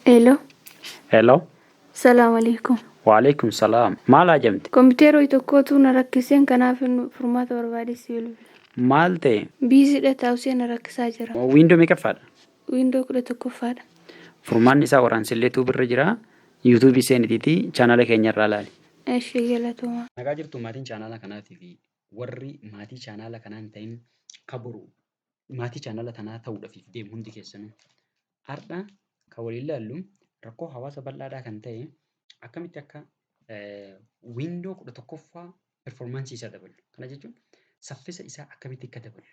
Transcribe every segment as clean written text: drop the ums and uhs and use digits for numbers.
Hello. Hello. Salaam alaikum. Waalaikum salaam. Maal haajamte? Kompiitara tokkotu na rakkiseen, kanaaf furmaata barbaade si bilbila. Maal ta'e? Busy dha, taa'usee na rakkisaa jira. Window meeqaffaadha? Window 11ffaadha. Furmaanni isaa waraansillee tuubirra jira. YouTubeii seenitiitii chaanala keenya irraa ilaali. Eshi, galatoomaa. Nagaa jirtu maatiin chaanala kanaatii fi warri maatii chaanala kanaa hin ta'in ka boru maatii chaanala tanaa ta'uudhaaf deemu hundi keessanuu. Har'a kan waliin ilaallu rakkoo hawaasa bal'aadhaa kan ta'e akkamitti akka Window 11ffaa performanceii isaa dabalu. Kana jechuun saffisa isaa akkamitti akka dabalu.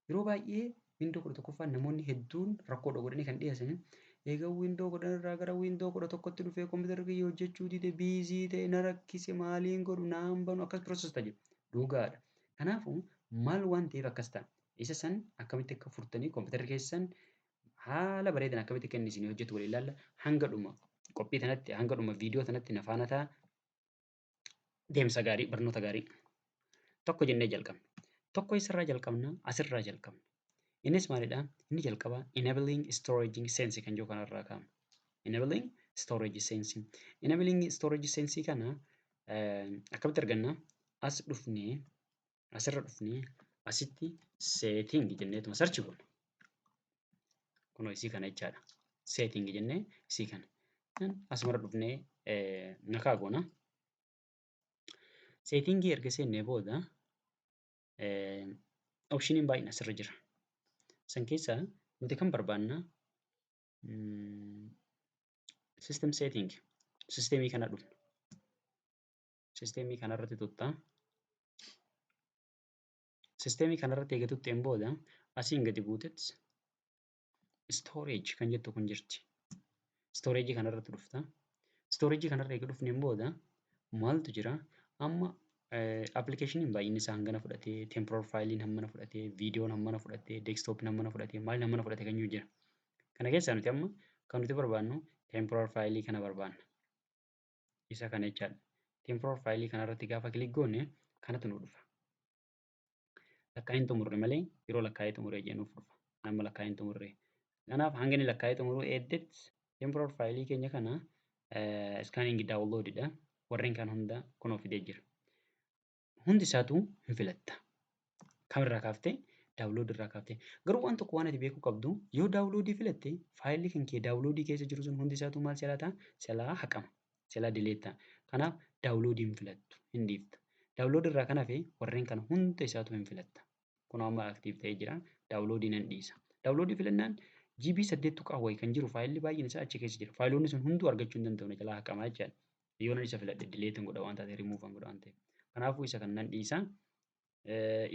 Yeroo baay'ee Window 11ffaa namoonni hedduun rakkoodha godhanii kan dhiyeessan, egaa Window 10 irraa gara Window 11tti dhufee kompiitarri kiyya hojjechuu dide, busy ta'e, na rakkise, maaliin godhu, naan banu, akkas process ta'a jedhu. Dhugaadha. Kanaafuu maal waan ta'eef akkas ta'a? Isa san akkamitti akka furtanii kompiitarri keessan haala bareedan akkamitti akka inni isinii hojjetu waliin ilaalla. Hanga dhuma qophii tanatti, hanga dhuma viidiyoo tanatti na faana ta'a. Deemsa gaarii, barnoota gaarii. Tokko jennee jalqabna. Tokko eessarraa jalqabna? Asirraa jalqabna. Innis maalidha? Inni jalqaba enabling storage sense kan jiru kanarraa kaa'ama. Enabling storage sense. Enabling storage sense kana akkamitti arganna? As dhufnee, asirra dhufnee, asitti setting jenneetuma search goona. Kunoo isii kana jechaadha. Setting jennee isii kana. Asumarra dhufnee nakaa goona. Settingii erga seennee booda optioniin baay'een asirra jira. San keessaa nuti kan barbaanna system setting, systemii kana dhufna. Systemii kanarratti tuttaa. Systemii kanarratti eega tutteen booda asiin gadi buutetti storage kan jettu kun jirti. Storage kanarratti dhufta. Storageii kanarra eega dhufneen booda maaltu jira? Amma applicationiin baay'inni isaa hangana fudhatee, temporary fileiin hammana fudhatee, viidiyoon hammana fudhatee, desktopiin hammana fudhatee, maaliin hammana fudhatee kan jiru jira. Kana keessaa nuti amma kan nuti barbaannu temporary fileii kana barbaanna. Isa kana jechaadha. Temporary fileii kanarratti gaafa click goone kanatu nu dhufa. Lakkaa'ee hin xumurre malee, yeroo lakkaa'ee xumuree jee nuuf dhufa. Amma lakkaa'ee hin xumurre. Kanaaf hanga inni lakkaa'ee xumuruu eeddetti temporary fileii keenya kana scanning downloadidha. Warreen kan hunda kunoo fidee jira. Hundi isaatu hin filatta. Kamirraa kaaftee? Download irraa kaaftee. Garuu waan tokko waan ati beekuu qabdu, yoo downloadii filatte filelli kan kee downloadii keessa jiru sun hundi isaatu maal silaa ta'a? Silaa haqama. Silaa delete ta'a. Kanaaf downloadii hin filattu, hin dhiifta. Download irraa kan hafe warreen kana hunda isaatu hin filatta. Kun amma active ta'ee jira. Downloadii nan dhiisa. Downloadii filannaan GB 8 tuqaa wayii kan jiru filelli baay'een isaa achi keessa jira. Fileoonni sun hunduu argachuu hin danda'u, jalaa haqamaa jechaadha. Yoo nan isa filadhe delete godha waan taate, rimuuf godha waan ta'eef. Kanaafuu isa kan nan dhiisa.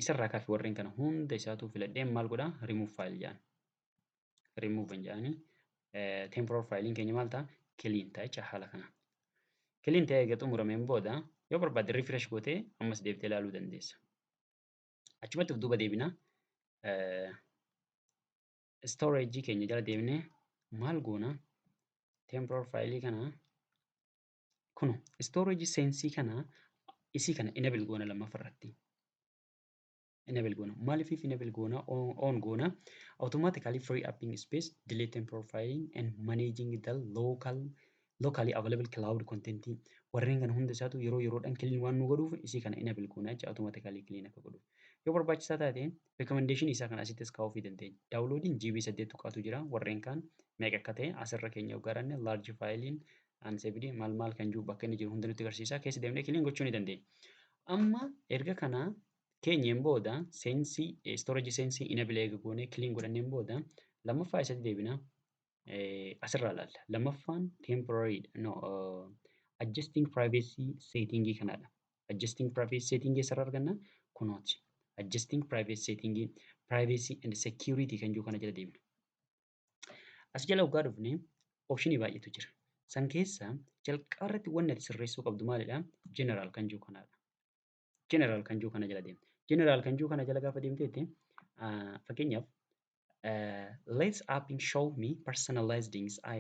Isarraa kaafe warreen kana hunda isaatu filadhee maal godhaa? Remove file jedhan. Remove jedhanii temporary fileiin keenya maal ta'a? Clean ta'a jecha haala kanaan. Clean ta'ee eega xumurameen booda yoo barbaadde refresh gootee ammas deebitee ilaaluu dandeessa. Achumatti of duuba deebina. Storage keenya jala deemnee maal goona? Temporary fileii kana kuno storage sense kana, isii kana enable goona lammaffaa irratti. Enable goona. Maaliif enable goona? On goona. Automatically free upping space, delete temporary file and managing the locally available cloud content, warreen kana hunda isaatu yeroo yeroodhaan clean waan nu godhuuf isii kana enable goona jecha, automatically clean akka godhuuf. Yoo barbaachisaa taate recommendation isaa kana asittis kaa'uufii dandeenya. Downloadiin GB 8 tuqaatu jira. Warreen kaan meeqa akka ta'e asirra keenya yoo garanne, large fileiin unsaved maal maal kan jiru bakka inni jiru hunda nutti agarsiisa. Keessa deemnee clean gochuu ni dandeenya. Amma erga kana keenyeen booda, senseii storage senseii enable eega goonee clean godhanneen booda, lammaffaa isatti deebina, asirraa ilaalla. Lammaffaan temporary, no, adjusting privacy setting kanadha. Adjusting privacy setting eessarraa arganna? Kunooti. Adjusting privacy setting, privacy and security kan jiru kana jala deemna. As jala waggaa dhufne optionii baay'eetu jira. San keessa jalqaba irratti wanni ati sirreessuu qabdu maalidha? General kan jiru kanadha. General kan jiru kana jala deemna. General kan jiru kana jala gaafa deemteetti, fakkeenyaaf "Let's app show me personalized I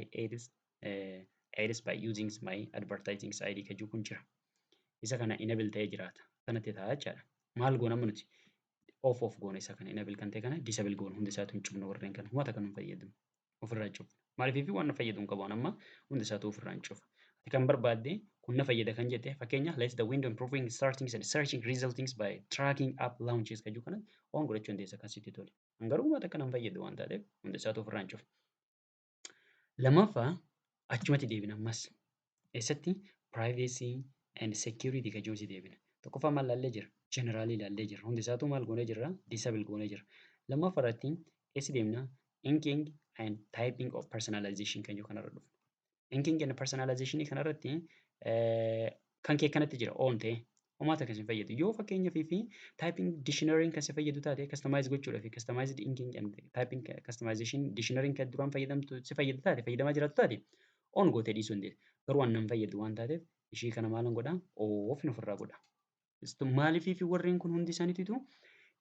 ads by using my advertising ID" kan jiru kun jira. Isa kana enable ta'ee jiraata. Kanatti ta'a jechaadha. Maal goona amma nuti? Off goona. Isa kana enable kan ta'e kana disable goona, hundi isaatu hin cufnu, warreen kana uummata kan nu fayyadamu. Ofirraa cufna. Maaliif waan na fayyadu hin qabu amma hunda isaatu ofirraan cufa. Ati kan barbaadde kun na fayyada kan jette fakkeenya let the window improving starting and searching resultings by tracking app launches kan jedhu kana on godhachuu dandeessa kan sitti tole. Garuu waan akka nan fayyadu waan taateef hunda isaatu ofirraan cufa. Lammaffaa achumatti deebina ammas. Eessatti privacy and security kan jedhu deebina. Tokkoffaa maal laallee jira? General ilaallee jira. Hundi isaatu maal goonee jirra? Disable goonee jira. Lammaffaa irratti eessa deemna? Inking and typing of personalization kan jedhu kanarra dhufna. Inking and personalization kanarratti kan kee kanatti jira on ta'e homaa takka sin fayyadu. Yoo fakkeenyaaf fi typing dictionary kan si fayyadu taate customize gochuudhaaf customized inking and typing customization dictionary kan duraan fayyadamtu si fayyadu taate fayyadamaa jiraattu taate on gootee dhiisuu dandeessa. Garuu waan nan fayyadu waan taateef ishii kana maalan godhaa? Off ofirraa godha. Maaliif fi warreen kun hundi isaaniititu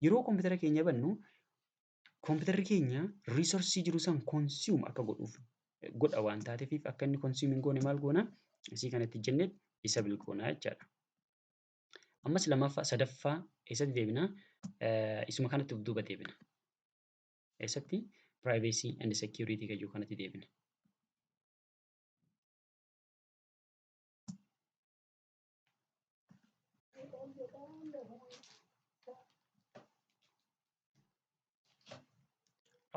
yeroo kompiitara keenya bannu kompiitarri keenya resource jiru san consume akka godhuuf godha waan taateef akka inni consume hin goone maal goona? Isii kanatti jennee disable goona jechaadha. Ammas lammaffaa sadaffaa eessatti deebina? Isuma kanatti of duuba deebina. Eessatti? Privacy and security kan jiru kanatti deebina.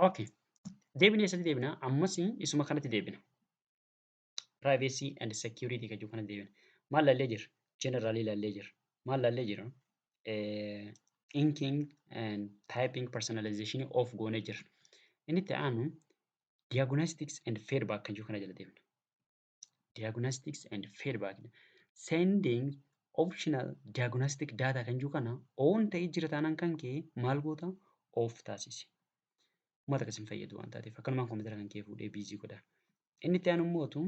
Okay. Deebinee eessatti deebina? Ammas isuma kanatti deebina. Privacy and security kan jiru kanatti deebina. Maal laallee jirra? General laallee jirra. Maal laallee jirra? Inking and typing personalization off goonee jirra. Inni itti aanu diagnostics and feedback kan jiru kana jala deemna. Diagnostics and feedback. Sending optional diagnostic data kan jiru kana on ta'ee jira taanaan kan kee maal goota? Off taasisi. Uummata akkas hin fayyadu waan taateef akkanumaan kompiitara kan kee fuudhee busy godha. Inni itti aanu immootu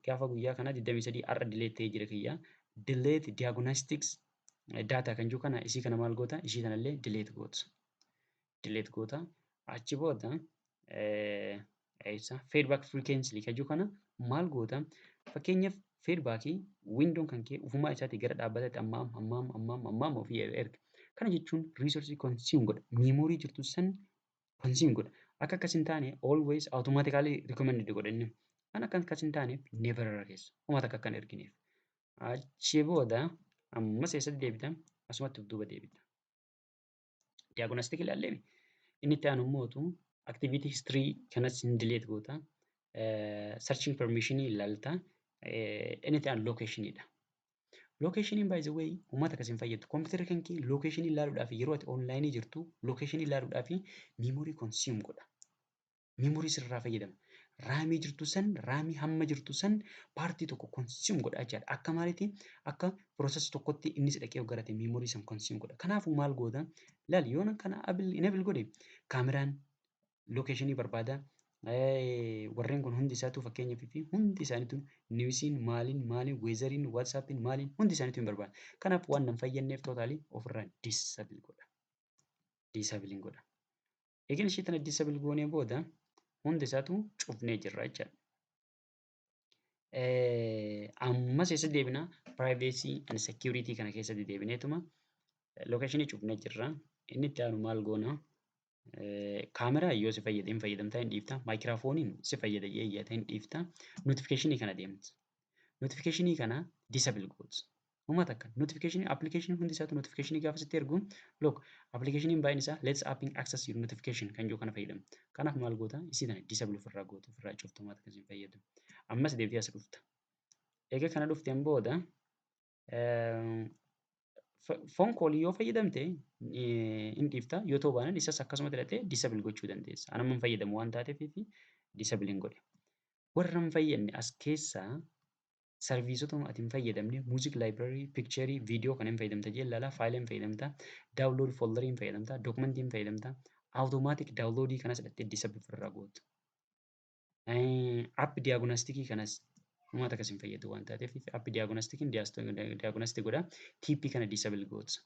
gaafa guyyaa kana 23 har'a delete ta'ee jira kiyya. Delete diagnostics data kan jiru kana isii kana maal goota? Ishii kanallee delete goota. Delete goota. Achi booda eessa feedback frequency kan jiru kana maal goota? Fakkeenyaaf feedbackii windoon kan kee ufumaa isaatii gara dhaabbataatti ammaam ammaam ammaam ammaam ofii erga. Kana jechuun resource consume godha. Memory jirtu san consume godha. Akka akkas hin taane always automatically recommended godha inni. Kan akka akkas hin taaneef never irra keessa. Uummata akka akkan ergineef. Achi booda ammas eessatti deebita? Asumatti of duuba deebita. Diagnostic ilaallee inni itti aanu immootu activity history kanas hin delete goota. Searching permission ilaalta. Inni itti aanu locationidha. Locationiin by the way uummata akkas hin fayyadu. Kompiitarri kan kee locationii ilaaluudhaaf yeroo ati online jirtu locationii ilaaluudhaaf memory consume godha. Memory sirraa fayyadama. RAMii jirtu san RAMii hamma jirtu san partii tokko consume godha jechaadha. Akka maaliiti? Akka process tokkotti innis dhaqee garate memory san consume godha. Kanaafuu maal goota? Ilaali yoon kana enable godhe kaameraan locationii barbaada. Warreen kun hundi isaatu fakkeenyaaf fi hundi isaaniitu newsiin maaliin maaliin weatheriin WhatsAppiin maaliin hundi isaaniitu hin barbaada. Kanaaf waan nan fayyadneef totally ofirraa disable godha. Disable godha. Eegeen ishee tana disable goonee booda hundi isaatu cufnee jirra jechaadha. Ammas eessa deebina? Privacy and security kana keessatti deebineetuma locationii cufnee jirra. Inni itti aanu maal goona? Kaameraa yoo si fayyade hin fayyadamtaa hin dhiifta. Microphoneiin si fayyada jedhee hin dhiifta. Notificationii kana deemta. Notificationii kana disable goota. Uummata akka notificationii applicationii hundi isaatu notificationii gaafa sitti ergu look applicationiin baay'een isaa let's apping access your notification kan jiru kana fayyadamu. Kanaaf maal goota? Isii tana disable ofirraa goota ofirraa cufta uummata kan sin fayyadu. Ammas deebitee as dhufta. Egaa kana dhufteen booda phone callii yoo fayyadamte hin dhiifta yoo ta'u baanaan isas akkasuma hidhatee disable gochuu dandeessa. Ani amma hin fayyadamu waan taateef disable hin godhe. Warra hin fayyadne as keessaa serviceota ati hin fayyadamne music library, picture, video kana hin fayyadamta jee ilaalaa, fileii hin fayyadamta, download folderii hin fayyadamta, documentii hin fayyadamta, automatic downloadii kanas hidhattee disable ofirraa goota. App diagnosticii kanas uummata akkas hin fayyadu waan taateef app diagnosticiin diagnostic godha. TP kana disable goota.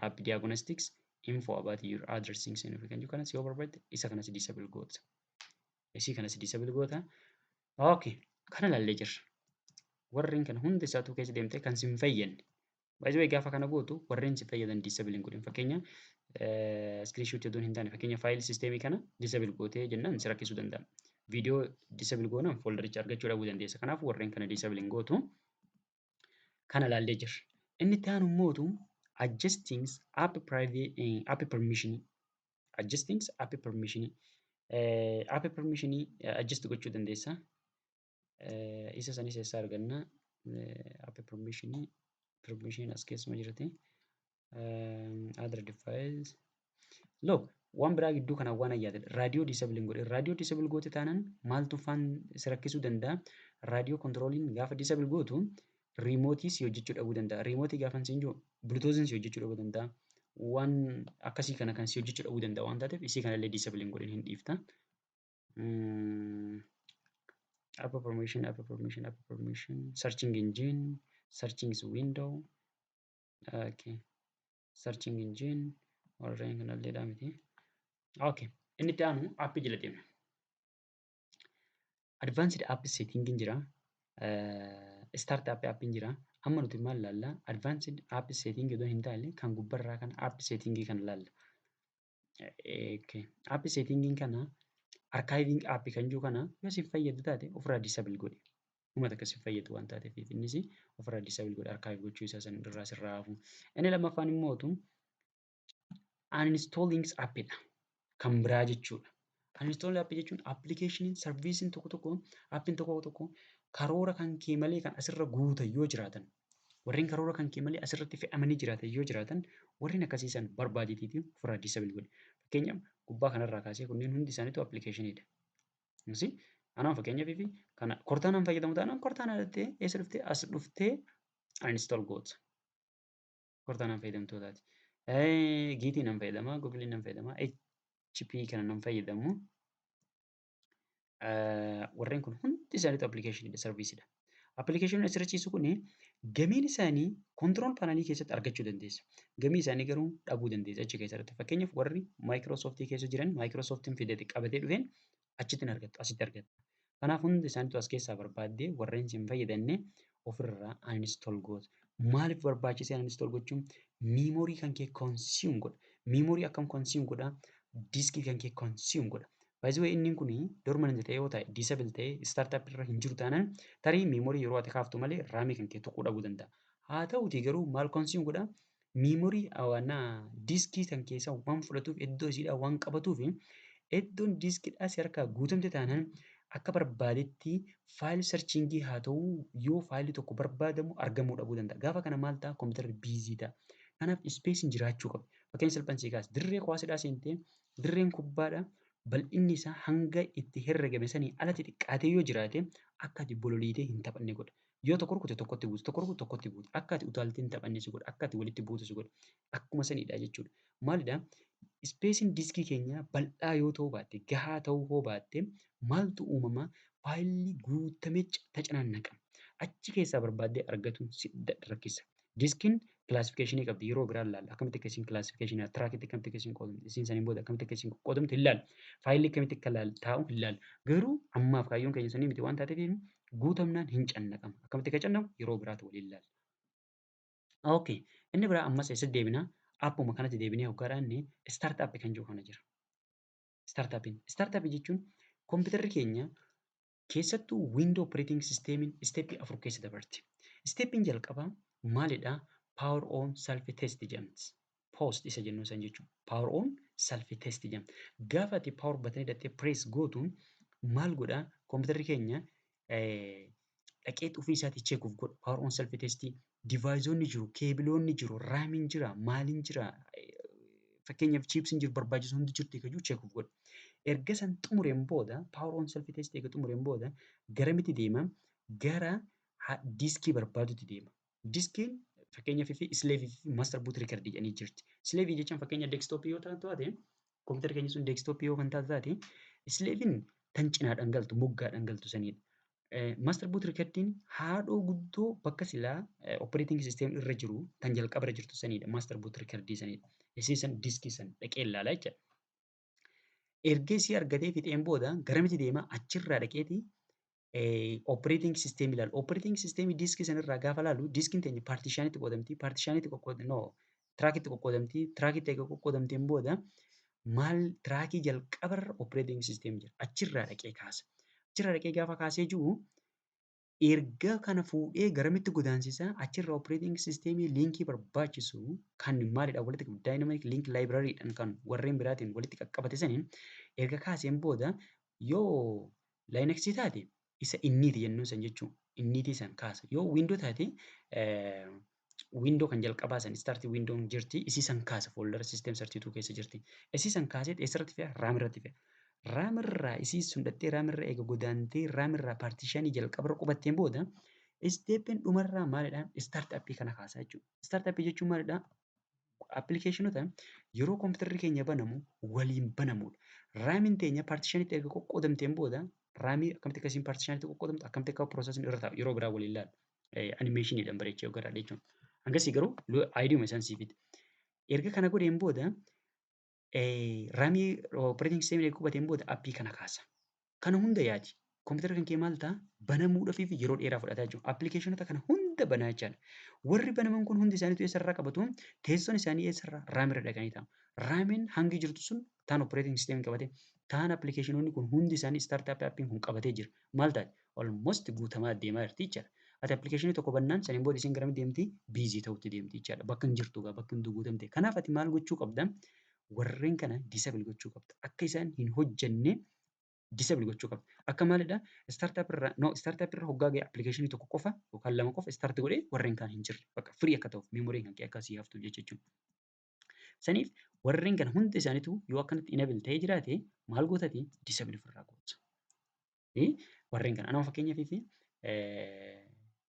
App diagnostics info about your other things and kan jiru kanas yoo barbaadde isa kanas disable goota. Isii kanas disable goota. Okay, kana ilaallee jirra. Warreen kana hunda isaatu keessa deemtee kan sin fayyadne. Baay'ee gaafa kana gootu warreen si fayyadan disable hin godhin. Fakkeenya screenshot oduun hin taane fakkeenya file systemii kana disable gootee jennaan si rakkisuu danda'a. Viidiyoo disable goonaan foldericha argachuu dhabuu dandeessa. Kanaaf warreen kana disable hin gootu. Kana ilaallee jirra. Inni itti aanu immootu adjusting app private app permission, adjusting app permission, app permission adjust gochuu dandeessa. Isa sanis eessaa arganna? App permission as keessuma jirti. Other device. Look, waan biraa gidduu kana waan ayyaadadha. Raadiyoo disable hin godhe. Raadiyoo disable goote taanaan maaltu faan si rakkisuu danda'a? Raadiyoo controliin gaafa disable gootu remote si hojjechuu dhabuu danda'a. Remote gaafa siin jiru Bluetoothiin si hojjechuu dhabuu danda'a. Waan akkasii kana kan si hojjechuu dhabuu danda'a waan taateef isii kanallee disable hin godhin, hin dhiifta. App permission, app permission, app permission, searching engine, searching window, okay. Searching engine warreen kanallee dha miti. Okay. Inni itti aanu app jala deemna. Advanced app setting jira. Start app appiin jira. Amma nuti maal ilaalla? Advanced app setting odoo hin taane kan gubbarraa kana app setting kana ilaalla. Okay. App setting kana archiving app kan jiru kana yoo si fayyadu taate ofirraa disable godhi. Uummata akka si fayyadu waan taateef innis ofirraa disable godhi, archive gochuu isaa san irraa sirraa hafu. Inni lammaffaan immootu uninstalling app dha. Kan biraa jechuudha. Uninstall app jechuun applicationiin, serviceiin tokko tokko, appiin tokko tokko karoora kan kee malee kan asirra guutan yoo jiraatan, warreen karoora kan kee malee asirratti fe'amanii jiraatan yoo jiraatan, warreen akkasii san barbaadeetiiti ofirraa disable godhi. Fakkeenyaaf gubbaa kanarraa kaasee kunneen hundi isaaniitu applicationiidha. Anaan fakkeenyaaf fi kana Cortanaan fayyadamu taanaan Cortana dhattee eessa dhuftee as dhuftee uninstall goota. Cortanaan fayyadamtootaati. Gitii nan fayyadama, Google nan fayyadama, HP kana nan fayyadamu. Warreen kun hundi isaaniitu applicationiidha, serviceiidha. Applicationiin asirra ciisu kun gamiin isaanii control panelii keessatti argachuu dandeessa. Gamii isaanii garuu dhabuu dandeessa achi keessatti. Fakkeenyaaf warri Microsoftii keessa jiran Microsoftiin fidee qabatee dhufeen achitti hin argattu, asitti argatta. Kanaaf hundi isaaniitu as keessaa barbaaddee warreen si hin fayyadamne ofirraa uninstall goota. Maaliif barbaachisee uninstall gochuun? Memory kan kee consume godha. Memory akkam consume godha? Diskii kan kee consume godha. By the way, inni kun dormant ta'e yoo ta'e, disable ta'e, startup irra hin jiru taanaan tarii memory yeroo ati kaaftu malee RAMii kan kee tuquu dhabuu danda'a. Haa ta'utii garuu maal consume godha? Memory waanaa diskii kan keessaa waan fudhatuuf, iddoo isiidhaa waan qabatuuf, iddoon diskiidhaa si harkaa guutamte taanaan akka barbaadetti file searchingii haa ta'u, yoo fileli tokko barbaadamu argamuu dhabuu danda'a. Gaafa kana maal ta'a? Kompiitarri busy ta'a. Kanaaf spaceiin jiraachuu qaba. Fakkeenya salphaan sii kaasa. Dirree kuwaasiidhaa seentee dirreen kubbaadhaa bal'inni isaa hanga itti herregame sanii alatti xiqqaatee yoo jiraate akka ati bololiitee hin taphanne godha. Yoo tokko rukute tokkotti buuti, tokko rukute tokkotti buuti. Akka ati utaaltee hin taphanne si godha. Akka ati walitti buutu si godha. Akkuma sanidha jechuudha. Maalidhaa? Spaceiin diskii keenyaa bal'aa yoo ta'uu baatte, gahaa ta'uu hoo baatte, maaltu uumamaa? Filelli guutamee tacanaannaqama. Achi keessaa barbaaddee argatuun si rakkisa. Diskiin classificationii qabdi, yeroo biraa ilaalla. Akkamitti akka isiin classificationii trackitti, akkamitti akka isiin qoodamte, isiin saniin booda akkamitti akka isiin qoodamte hin ilaalla. Filelli akkamitti akka taa'u hin ilaalla. Garuu ammaaf kaayyoon keenya sanii miti waan taateef guutamnaan hin cannaqama. Akkamitti akka cannamu yeroo biraatu waliin ilaalla. Okay. Inni biraa ammas eessatti deebinaa? Appuma kanatti deebinee hoggaadhaan start up kan jiru kana jira. Startupiin. Startupii jechuun kompiitarri keenya keessattuu window operating systemiin stepii afur keessa dabarti. Stepiin jalqabaa maalidhaa? Power on self test jedhamti. POST isa jennu san jechuudha. Power on self test jedhamti. Gaafa ati power buttonii hidhattee press gootu maal godhaa? Kompiitarri keenya dhaqee ofii isaatii checkuuf godha. Power on self testii deviceoonni jiru, cableoonni jiru, RAMiin jira, maaliin jira, fakkeenyaaf chipsiin jiru, barbaachisu hundi jirti kan jiru checkuuf godha. Erga san xumureen booda, power on self testii erga xumureen booda garamitti deema? Gara diskii barbaadutti deema. Diskiin fakkeenyaaf fi slaveii fi master boot recordii jedhanii jirti. Slaveii jechuun fakkeenya desktopii yoo taate, kompiitarri keenya sun desktopii yoo kan taate slaveiin tan cinaadhaan galtu, moggaadhaan galtu sanidha. Master boot recordiin haadhoo guddoo bakka silaa operating system irra jiru tan jalqaba irra jirtu sanidha. Master boot recordii sanidha. Isii san diskii san dhaqee ilaalaa jechuudha. Erga isii argatee fixeen booda garamitti deema? Achirraa dhaqeeti operating system ilaala. Operating system diskii sanirraa gaafa ilaalu diskiin teenya partitionitti qoodamti. Partitionitti qoqqoodamti, no, trackitti qoqqoodamti. Trackitti eega qoqqoodamteen booda maal, trackii jalqabarra operating system jira. Achirraa dhaqee kaasa. Achirra dhaqee gaafa kaasee jiru, erga kana fuudhee garamitti godaansisa? Achirra operating systemii linkii barbaachisu kan maalidha walitti qabu, dynamic link libraryidhaan kan warreen biraatiin walitti qaqqabate saniin erga kaaseen booda, yoo Linuxii taate isa init jennuun san jechuun initii san kaasa. Yoo Window taate, Window kan jalqabaa san start windown jirti, isii san kaasa, foldera system 32 keessa jirti. Isii san kaasee eessarratti fe'a? RAM irratti fe'a. RAM irraa isii sun dhattee RAM irra eega godaantee, RAM irraa partitionii jalqabarra qubatteen booda, stepiin dhumarraa maalidhaa? Start appii kana kaasaa jechuudha. Start appii jechuun maalidhaa? Applicationoota yeroo kompiitarri keenya banamu waliin banamudha. RAMiin teenya partitionitti erga qoqqoodamteen booda, RAMii akkamitti akkasiin partitionitti qoqqoodamtu, akkamitti akka processni irra taa'u yeroo biraa waliin ilaalla. Animationiidhaan bareechee gara jechuudha. Hangasii garuu ideuma isaan siifiti. Erga kana godheen booda, RAMii operating systemii erga qubateen booda, appii kana kaasa. Kana hunda yaadi. Kompiitara kan kee maal ta'a? Banamuudhaaf yeroo dheeraa fudhataa jechuudha. Applicationoota kana hunda banaa jechaadha. Warri banaman kun hundi isaaniitu eessarraa qabatu? Teessoon isaanii eessarraa? RAMirra dhaqanii taa'u. RAMiin hangi jirtu sun taan operating systemii qabate, taan applicationoonni kun hundi isaanii startup appiin kun qabatee jira. Maal taate? Almost guutamaa deemaa jirti jechaadha. Ati applicationii tokko bannaan saniin booda isiin garamitti deemti? Busy ta'utti deemti jechaadha. Bakka hin jirtu gaa, bakka hundi guutamte. Kanaaf ati maal gochuu qabda? Warreen kana disable gochuu qabda. Akka isaan hin hojjenne disable gochuu qabda. Akka maalidhaa? Startup irraa, no, startup irra hoggaa ga'e applicationii tokko qofa yookaan lama qofa start godhee warreen kaan hin jirre. Bakka free akka ta'uuf, memoryn kan kee akka sii haftuuf jecha jechuudha. Saniif warreen kana hundi isaaniitu yoo akkanatti enable ta'ee jiraate, maal gootati? Disable ofirraa goota. Warreen kana anama fakkeenyaaf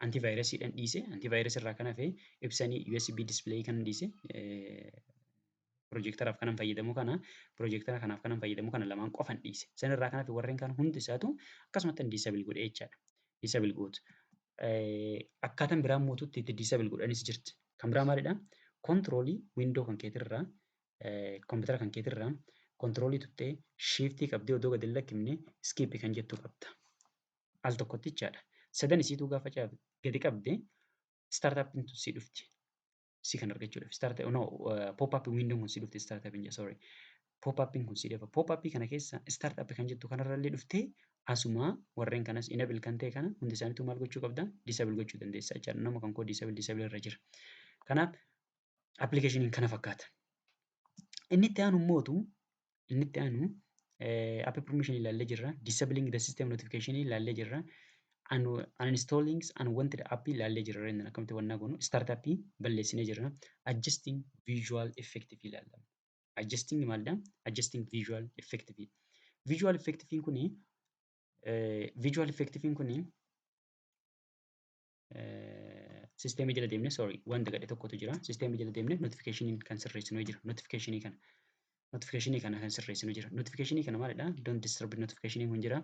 antivirusiidhaan dhiise, antivirusii irraa kan hafe ibsanii USB display kan dhiise, projectoraaf kanan fayyadamu kana, projectora kanaaf kanan fayyadamu kana lamaan qofan dhiise. San irraa kan hafe warreen kaan hundi isaatu akkasumatti disable godhee jechaadha. Disable gootu. Akkaataan biraa mootutti itti disable godhanis jirti. Kan biraa maalidhaa? Controlii window kan keetirraa, kompiitara kan keetirraa controlii tuttee, shiftii qabdee odoo gadi hin lakkifne skip kan jettu qabda. Al tokkotti jechaadha. Sadan isiituu gaafa gadi qabde, startupiin tun si dhufti. Si kan argachuudhaaf. Start, no, pop up window kun si dhufti, startupiin, sorry. Pop upiin kun si dhufa. Pop upii kana keessa startup kan jettu kanarrallee dhuftee, asuma warreen kanas enable kan ta'e kana hundi isaaniitu maal gochuu qabda? Disable gochuu dandeessa jechaadha. Nama kan koo disable irra jira. Kanaaf applicationiin kana fakkaata. Inni itti aanu mootu, inni itti aanu app permission ilaallee jirra. Disabling the system notification ilaallee jirra. Uninstalling unwanted app ilaallee jirra. Inni akkamitti wannaa goonu start app balleessinee jirra. Adjusting visual effect ilaalla. Adjusting maalidha? Adjusting visual effect. Visual effect kuni systemii jala deemnee, sorry, wanta gadhe tokkotu jira. Systemii jala deemnee notification kan sirreessinu jira. Notificationii kana kan sirreessinu jira. Notificationii kana maalidha? Don't disturb notification kun jira.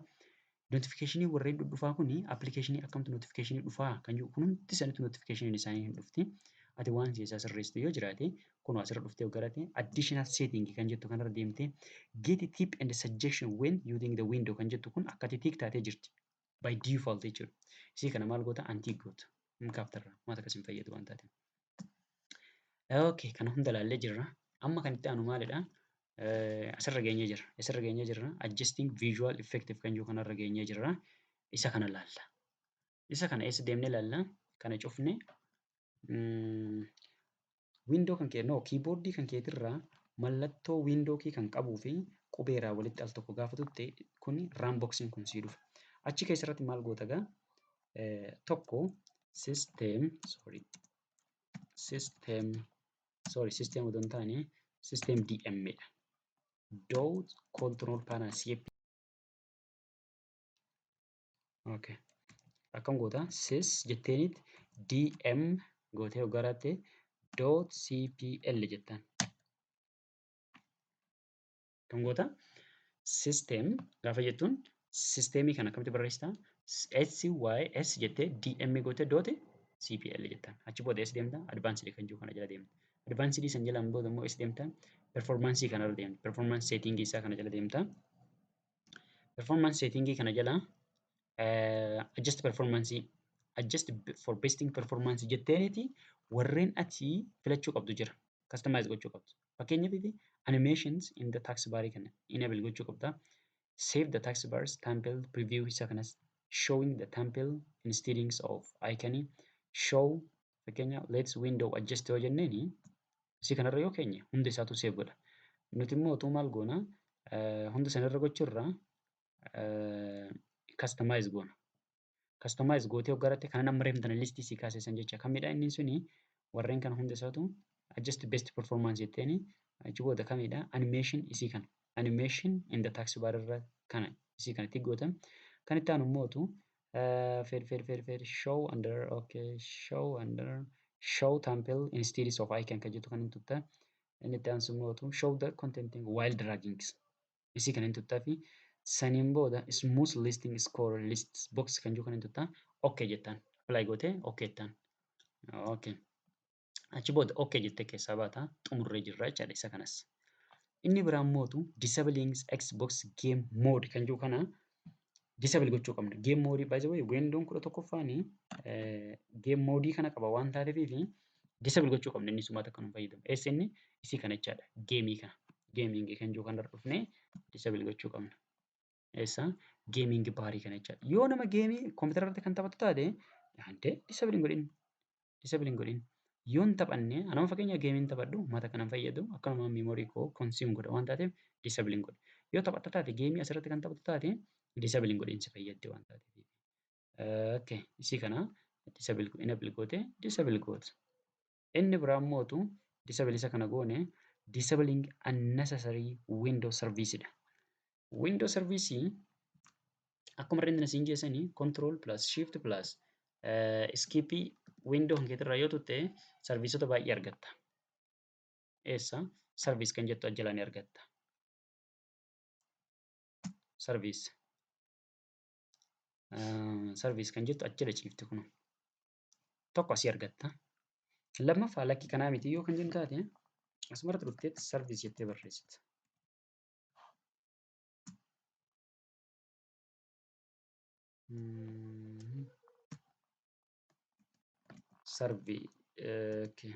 Notificationii warreen dhufaa kuni, applicationii akkamtu notificationii dhufaa kan jiru kun hundi isaaniitu notificationiin isaanii hin dhufti. Ati waan keessaa sirreessitu yoo jiraate, kun asirra dhuftee garate additional setting kan jettu kanarra deemtee, get tip and suggestion when using the window kan jettu kun akkati tick taatee jirti. By default jechuudha. Isii kana maal goota? Untick goota. Kaaftarra waan akkas hin fayyadu waan taateef. Okay, kana hunda ilaallee jirra. Amma kan itti aanu maalidha? Asirra geenyee jirra. Asirra geenyee jirra. Adjusting visual effective kan jiru kanarra geenyee jirra. Isa kana laalla. Isa kana eessa deemnee laalla? Kana cufne, window kan kee, no, keyboardii kan keetirraa mallattoo window key kan qabuu fi qubeeraa walitti al tokko gaafa tutte, kun run boxiin kun sii dhufa. Achi keessarratti maal goota gaa? Tokko system, sorry, system, sorry, system odoo hin taane system dm dha. Dot control panel cp. Okay. Akkam goota? Sys jetteenit dm gootee hoggaratte dot cpl jettaan. Akkam goota? System gaafa jettuun systemii kana akkamitti barreessitaa? S Y S jettee DM gootee dot CPL jettaan. Achi booda eessa deemta? Advanced kan jiru kana jala deemta. Advanced san jalaan booda immoo eessa deemta? Performance kanarra deemta. Performance setting isaa kana jala deemta. Performance setting kana jala adjust performance, adjust for besting performance jetteeniti warreen ati filachuu qabdu jira. Customize gochuu qabdu. Fakkeenyaaf animations in the task bar kana enable gochuu qabda. Save the task bars, thumbnail, preview isa kanas showing the thumbnail instead of icon show fakkeenya let's window adjust yoo jenneeni isii kanarra yoo keenye hunda isaatu save godha. Nuti immoo utuu maal goona hunda sanarra gochuurra customize goona. Customize gootee hoggaratti kanan amma reeftan listii sii kaasisan jecha kamidha inni suni warreen kana hunda isaatu adjust best performance jetteeni achi booda kamidha animation isii kana animation in the task bar irra kana isii kana itti gootan kan itti aanu immootu fed fed fed fed show under okay show under show thumbnail instead of icon kan jettu kan hin tuttaa inni itti aansu immootu show the content while dragging isii kana hin tuttaa fi saniin booda smooth listing score list box kan jiru kan hin tuttaa okay jettaan apply gootee okay jettaan okay achi booda okay jettee keessaa baata xumurree jirra jechaadha isa kanas. Inni biraan mootu disabling Xbox game mode kan jiru kana disable gochuu qabna. Game mode by the way Windows 11ffaan game mode kana qaba waan taateef disable gochuu qabna inni sumaata akka nu fayyadamu. Eessa inni isii kana jechaadha geemii kana gaming kan jiru kanarra dhufnee disable gochuu qabna. Eessa gaming baarii kana jechaadha. Yoo nama geemii kompiitara irratti kan taphatu taate handee disable hin godhin disable hin godhin. Yoo hin taphanne anama fakkeenya geemiin taphadhu mata kanan fayyadu akkanuma memory koo consume godha waan taateef disable hin godhu. Yoo taphatta taate geemii asirratti kan taphattu taate disable hin godhin si fayyaddi waan taateef. Okay isii kana disable enable goote disable goota. Inni biraa mootu disable isa kana goone disabling unnecessary window service dha. Window service akkuma irra siin jeessanii control plus shift plus escape window kan keetirraa yoo tutte sarviisota baay'ee argatta. Eessa? Service kan jettu ajjalaa ni argatta. Service. Service kan jettu achirra ciifti kun. Tokko asii argatta. Lammaffaa lakki kanaa miti yoo kan jennu taate asumarratti dhufteetti service jettee barreessita. Okay.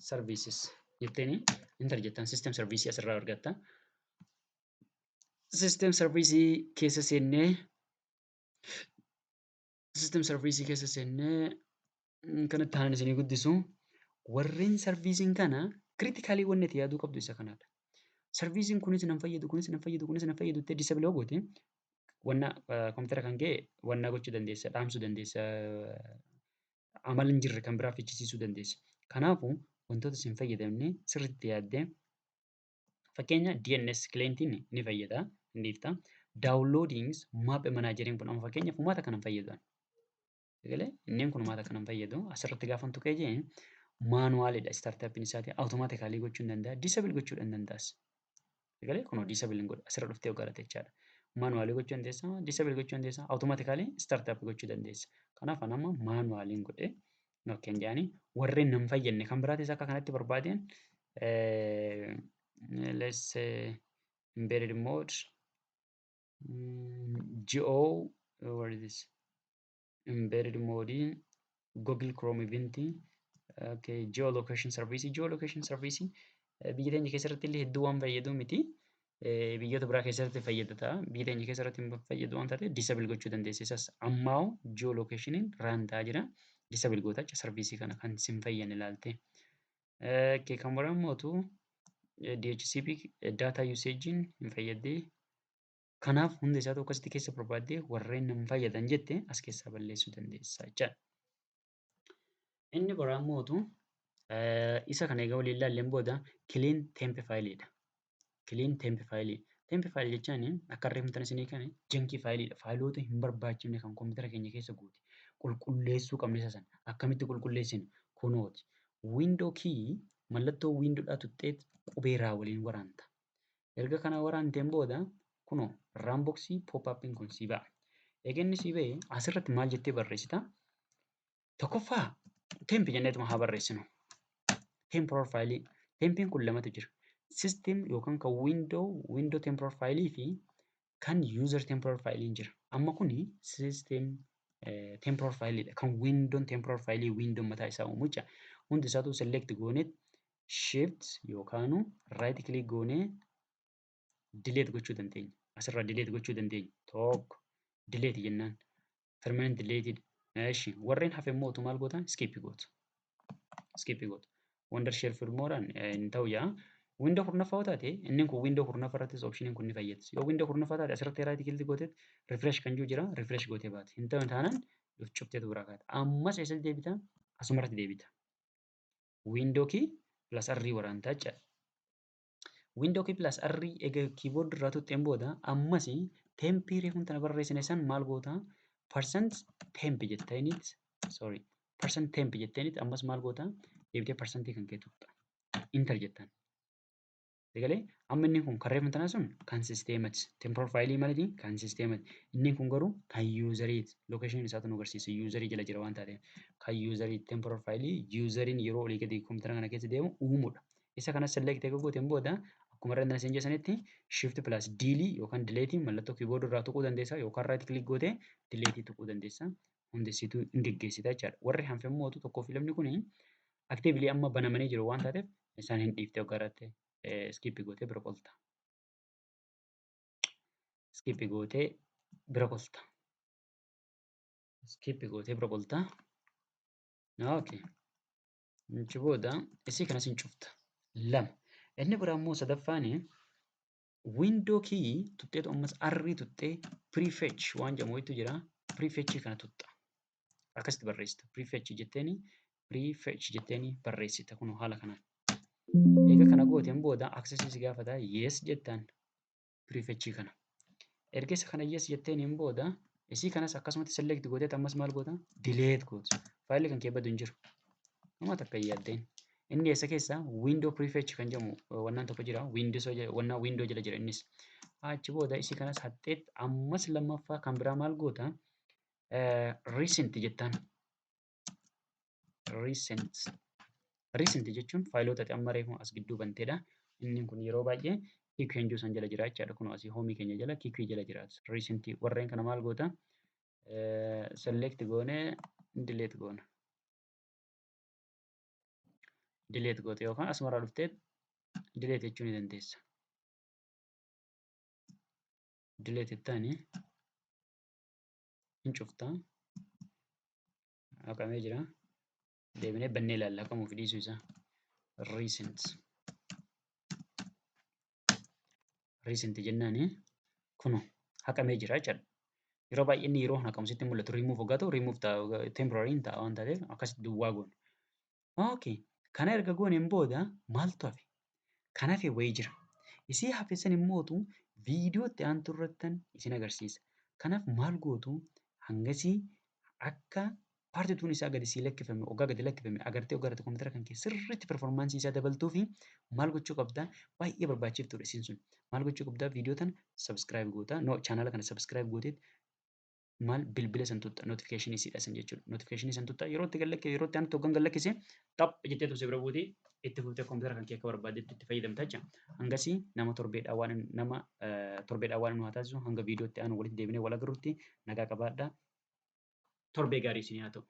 Services jetteeni enter jettaan system service asirraa argatta. System service keessa seennee system service keessa seennee kanatti aanan isinii guddisu warreen sarviisiin kana critically wanni ati yaaduu qabdu isa kanadha. Sarviisiin kunis nan fayyadu kunis nan fayyadu kunis nan fayyadu jettee disable yoo goote wanna kompiitara kan ka'e wanna gochuu dandeessa dhaamsuu dandeessa amala hin jirre kan biraa fichisiisuu dandeessa. Kanaafuu wantoota isin fayyadamne sirriitti yaaddee fakkeenya DNS clientiin ni fayyada hin dhiifta. Downloadings map manageriin kun amma fakkeenyaaf uummata kana hin fayyadu. Egalee inni kun uummata kana hin fayyadu asirratti gaafa tuqee jee maanuwaalidha startupin isaatii automatically gochuu hin danda'a disable gochuu hin danda'as. Egalee kunoo disable hin godha asirra dhuftee ogarate jechaadha. Maanuwaalii gochuu dandeessa disable gochuu dandeessa automatically startup gochuu dandeessa. Kanaaf ani amma maanuwaaliin godhee okay jedhanii warreen nan fayyadne kan biraatis akka kanatti barbaadeen let's say embedded mode geo what is this embedded mode Google Chrome event okay geolocation service geolocation service biyya teenya keessatti illee hedduu waan fayyadu miti biyyoota biraa keessatti fayyada ta'a biyya teenya keessatti hin fayyadu waan taate disable gochuu dandeessa isas ammaa geolocationiin run ta'aa jira disable goota jecha sarviisii kana kan sin fayyadne ilaalte. Okay, kan biraa mootu DHCP data usagein hin fayyadde. Kanaaf hunda isaatu akkasitti keessa barbaaddee warreen nan fayyadan jette as keessaa balleessuu dandeessa jechaadha. Inni biraa mootu isa kana egaa waliin ilaalleen booda clean temp fileidha. Clean temp file. Temp file jechaan akka reefumtan isinii kana junk fileidha. Faayiloota hin barbaachifne kan kompiitara keenya keessa guute qulqulleessuu qabna isa sana. Akkamitti qulqulleessina? Kunooti. Window key mallattoo window tuqxee qubee raa waliin waraanta. Erga kana waraanteen booda kunoo run boxii pop-upiin kun sii ba'a. Egaa inni sii ba'e asirratti maal jettee barreessita? Tokkoffaa temp jenneetuma haa barreessinu. Temporary file. Tempiin kun lamatu jira. System yookaan kan window temporary file fi kan user temporary file jira. Amma kuni system temporary file dha. Kan window temporary file window mataa isaa uumu jecha. Hundi isaatu select goonee shift yookaan right click goonee delete gochuu dandeenya. Asirraa delete gochuu dandeenya. Tokko delete jennaan. Permanent deleted. Eshi warreen hafe immoo maal goota? Skip gootu. Skip gootu. Wondershare Filmoraan hin ta'u yaa. Window 10ffaa yoo taate, inni kun window 10ffaa irrattis optioniin kun ni fayyada. Yoo window 10ffaa taate, asirratti right click gooteet refresh kan jiru jira, refresh gootee baate. Hin ta'u taanaan cufteetu biraa kaata. Ammas eessatti deebita? Asumarratti deebita. Window key plus R waraantaa jechaadha. Window key plus R egaa keyboard irraa tuqxeen booda, ammas tempii reefuun tana barreessine san maal goota? Percent temp jetteenit, sorry, percent temp jetteenit ammas maal goota? Deebitee percentii kan kee tuqxa. Enter jettaan. Egalee amma inni kun kan reefuun tanaa sun kan systemati. Temporary file maaliti? Kan systemati. Inni kun garuu kan useriiti. Location isaatu nu agarsiisa. Userii jala jira waan taateef. Kan userii, temporary file useriin yeroo olii gadi kompiitara kana keessa deemu uumuudha. Isa kana select eega gooteen booda, akkuma irra isin jedhanitti, shift plus D yookaan delete mallattoo keyboard irraa tuquu dandeessa yookaan right click gootee delete tuquu dandeessa. Hundessituu hin geggeessita jechaadha. Warri hanfe immoo tokkoo fi lamni kuni actively amma banamanii jiru waan taateef, isaan hin dhiifte hoggaa irratti skip gootee bira qolta. Skip gootee bira qolta. Skip gootee bira qolta. Okay. Achi booda isii kanas hin cufta. Lama. Inni biraa immoo sadaffaan window key tuxxeetu ammas R tuxxee prefetch waan jedhamu wayiitu jira. Prefetch kana tuxxa. Akkasitti barreessita. Prefetch jetteeni, prefetch jetteeni barreessita kun haala kanaan. Egaa kana gooteen booda access si gaafata, yes jettaan prefetch kana. Erga isa kana yes jetteeniin booda, isii kanas akkasumatti select gootee ammas maal goota? Delete goota. Faayilli kan kee badu hin jiru. Nama takka hin yaaddeen. Inni eessa keessa? Window prefetch kan jedhamu wannaan tokko jira. Windows wannaa window jala jira innis. Achi booda isii kanas haxxeet ammas lammaffaa kan biraa maal goota? Recent jettaan. Recent. Recent jechuun faayilota ati amma reefu as gidduu banteedha. Inni kun yeroo baay'ee quick kan san jala jira jechaadha. Kun asii home keenya jala quick jala jira. Recent warreen kana maal goota? Select goonee delete goona. Delete goote yookaan asumarraa dhuftee delete jechuu ni dandeessa. Delete jettaani hin cuftaa. Haqamee jira. Deebinee bannee ilaalla haqamuu fi dhiisuu isaa. Recent. Recent jennaani kuno haqamee jira jechaadha. Yeroo baay'ee inni yeroo haqamu sitti mul'atu, remove hoggaa ta'u remove ta'a, temporary ta'a waan taateef akkasitti duwwaa goona. Okay. Kana erga gooneen booda maaltu hafe? Kan hafe wayii jira. Isii hafe san immootu viidiyoo itti aantu irrattan isin agarsiisa. Kanaaf maal gootu? Hangasii akka part twon isaa gadi sii lakkifame, hoggaa gadi lakkifame agartee, hoggaa irratti kompiitara kan kee sirriitti performance isaa dabaltuu fi maal gochuu qabda? Baay'ee barbaachiftuudha isiin sun. Maal gochuu qabda? Viidiyoo tana subscribe goota. No, chaanala kana subscribe gooteet maal bilbila san tutta, notification isiidha san jechuudha. Notification san tutta, yeroo itti gallakke, yeroo itti aantu hoggan gallakkise xap jettee tu si bira buutii itti fuftee kompiitara kan kee akka barbaaddetti itti fayyadamta jecha. Hangasii nama torbeedhaan waan nama torbeedhaan waan nu haa taasisu. Hanga viidiyoo itti aanu walitti deebinee wal agarrutti nagaa qabaadhaa. Torbee gaarii isinii haa ta'u.